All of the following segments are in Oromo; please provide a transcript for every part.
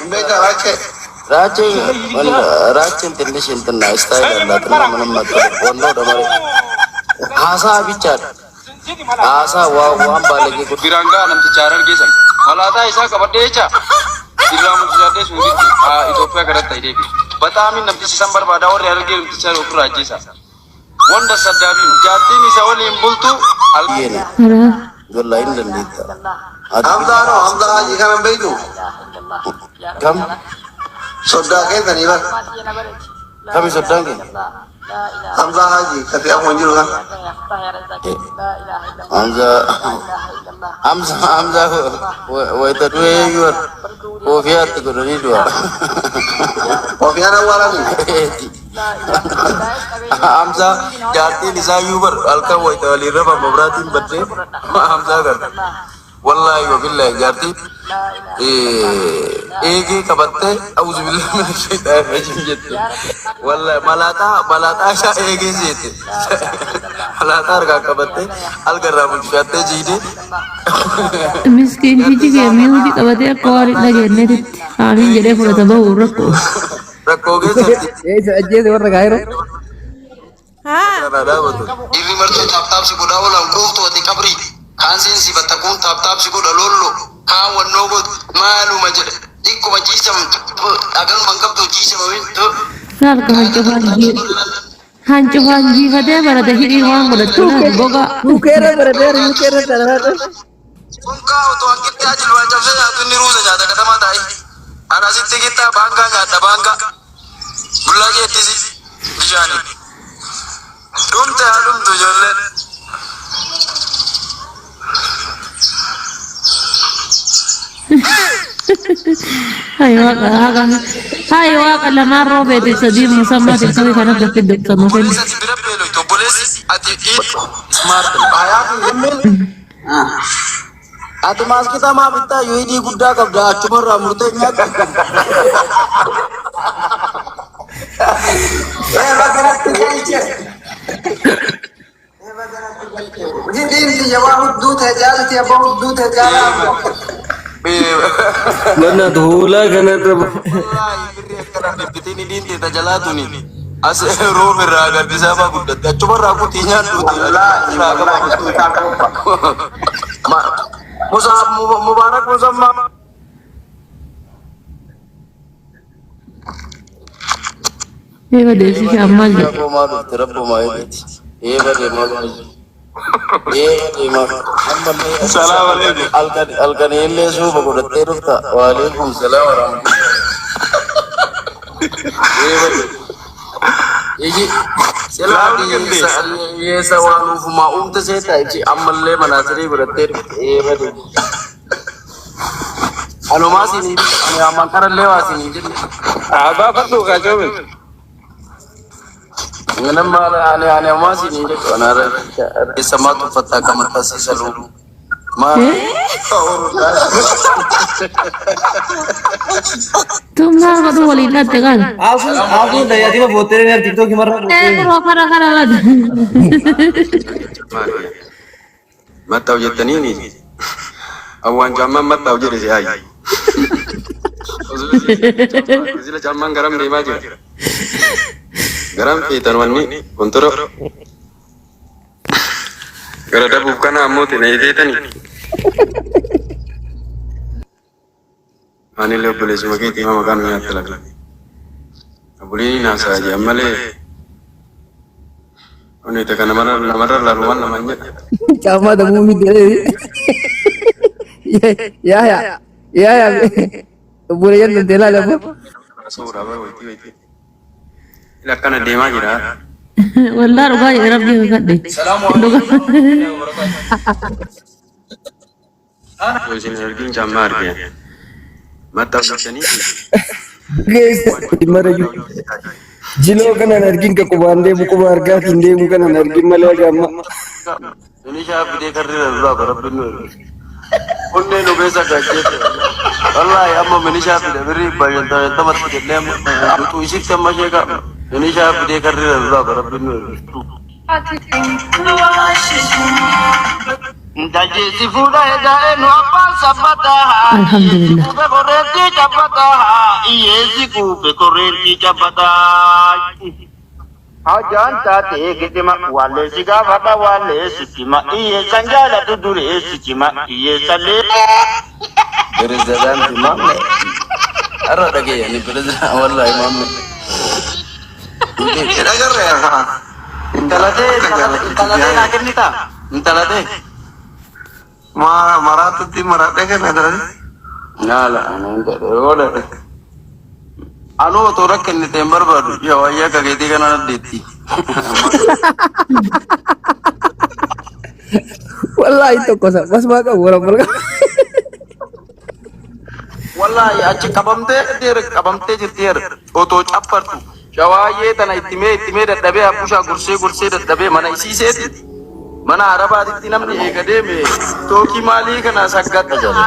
Hin beektaa raachee? Raacheen raacheen ትንሽ እንትና style አላት እና ምንም አትልም። ወንዶ malee haasaa bichaadha. Haasaa waa waan baalagee godhu. Biraan ga'a namticha Harargee sana. Malaataa isaa qabadhee jecha irraa mul'isadhee suuditti Itoophiyaa kanatti ta'e deebi. Bataamin namtichi san barbaadaa warri Harargee namticha ofirraa ajjeesa. Wanda saddaabiin jaartiin isa waliin bultu. Yene wallahi hin dandeetta. Hamzaa noo Hamzaa Hajii kanan beektu? Kam Soddaa keessanii bar. kami soddaan keenya? Hamzaa Hajii kati akkuma jiru kan. Hamza Hamza Hamza wayita du'ee yoo koofiyaatti godhanii du'a. Koofiyaan awwaalanii. Hamza jaartiin isaa iyyuu bar halkan wayita waliin rafan mabraatiin baddee Hamzaa kana. Wallaahi wabillahi jaartiin eegee qabattee auzu billahi mina shaytaani rajiim jette. Wallahi malaaxaa malaaxaa isaa eegee seete. Malaaxaa harkaan qabattee algarraa mucucaattee jiidee. Miskiintichi kee mi'uuti qabatee akka waan hin dhageenyetti aamiin jedhee fudhata bahu rakkoo. Rakkoo keessatti Eessa ajjeese warra Kaayiroo? Haa. kana dhaabatu. Dhiirri martuu tap tap si godhaa oolan quuftu ati qabrii. Kaan seensifatta kun tap tap si godha lollo. Kaan wannoo godhu maaluma jedhe. Xiqquma ciisam dhaganuma hin qabdu ciisama. Harka hancufaan jiifatee barate hidhii waan godhattu laal gogaa. Yukeerra barateera yukeerra daraara. Unkaa otoo an qixxaa jilbaan cabsee nyaatu inni ruuza nyaata katamaa taa'e. Ana asitti qixxaa baangaa nyaadha baangaa. Bullaa keettisi bishaanii. Dhumte haa dhumtu ijoolleen. Hai waaqa haqa hai waaqa lamaan roobeeti sadii musammaa tiktookii kana gaffi doktor nu kennu. Obboleessi ati bira beeloytu obboleessi ati Smart. Ati maaskita maa bittaa yoo hidhii guddaa qabda achumarraa murtee nyaattu. Eeba kanatti galche. Eeba kanatti galche. Hidhiin tiyya waa hudduu ta'e caalti abbaa hudduu ta'e caalaa ammoo. Mana hoolaa kanarra Wallaahi birri akkana bibbitiin hidhiin teeta jalaa tuni. As roob irraa gaddisaa fa'aa guddatte achumarraa kutii nyaadhuuti. Wallaahi wallaahi tuutaa qopha. Musa Mubaarak Musammaa. Eeba deebisee ammaal jedhe. Rabbumaa dhufte rabbumaa eegati. Eeba deemaa eeba deemaa. Ammallee Salaam alaikum. halkan halkaniillee suufa godhattee dhufta. Waalaikum salaam warahmatullahi. Eeba Iji silaa hiyyeessa hiyyeessa waan ufumaa uumte seeta iji ammallee manaasirii godhattee dhufte eeba deema. Anumaa siinii ani ammaan qarallee waa siinii jenne. Abbaa fadhu kaachoobe. Minam maal ani ani ammaa siinii jedhu anaarra keessa maa tuffattaa akka maxxansiisa lubu. Maa Tun maal godhu waliin dhatte kan. Hafuun hafuun tajaajila bootteereen tiktookii marra Ee bootteereen. biroo kara kara kara. Maxxaaf jettaniini. Awwaan caammaan maxxaaf jedhe si haayi. Sila caammaan garam deemaa jira. Garam feetan wanni kontora. Gara dabuuf kana ammoo tinee feetani. Anillee obboleessuma keetii hima maqaan nu nyaatte laga. Obboleeyyiin haasa'a jedhan malee onni takka namarra namarra laalu waan namaan jedha. Caammaa damuu miti. Yaa yaa yaa yaa obboleeyyan dandee laala boo. Haasa'uudhaaf bara wayitii wayitii. Ila akkana deemaa jira. Wallaa dhugaa jedhe rabbii kakadhe. Dhugaa. Yoo isin hin argin caammaa argee. Maxxaaf jettanii Geessa mara jiru. Jiloo kanan argin ka qubaan deemu quba argaatiin deemu kanan argin malee haga amma. Minishaa fidee karri irraa rabbiin nu erge. Onnee nu keessa gajjeete. Wallaahi amma minishaa fide birrii 550 jennee amma nutu isitti amma ishee qaba. Minishaa fidee karri irraa rabbiin nu erge. Dajjeessi fuudha edaa eenyu abbaan sabbataa. Alhamdulillah. Kuufe korreentii cabbataa. Hiyyeessi kuufe korreentii cabbataa. Hajaan taatee gidima waalleessi gaafadha waalleessi cima hiyyeessan jaalatu dureessi cima hiyyeessallee. Pirezidaanti Maamme. Har'a dhageeyani pirezidaanti wallaahi Maamme. Hin agarree haa. Intalatee intalatee naa kennitaa? Intalatee. Mara maraatutti maradhee kenna intalatee. Naala anuun godhe oola. Anuu otoo rakkanne ta'e hin barbaadu. Yaa wayyaa akka keetii kana naddeetti. Wallaahi tokko sa basmaa qabu wara malka. Wallaahi achi qabamtee deere qabamtee jirti heer otoo caffartu shawaayyee tana itti mee itti mee dadhabee abbushaa gursee gursee dadhabee mana isiiseeti mana arabaatitti namni eega deeme tookii maalii kana saggatta jedhe.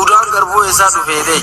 Udaan garbuu eessaa dhufee ta'e.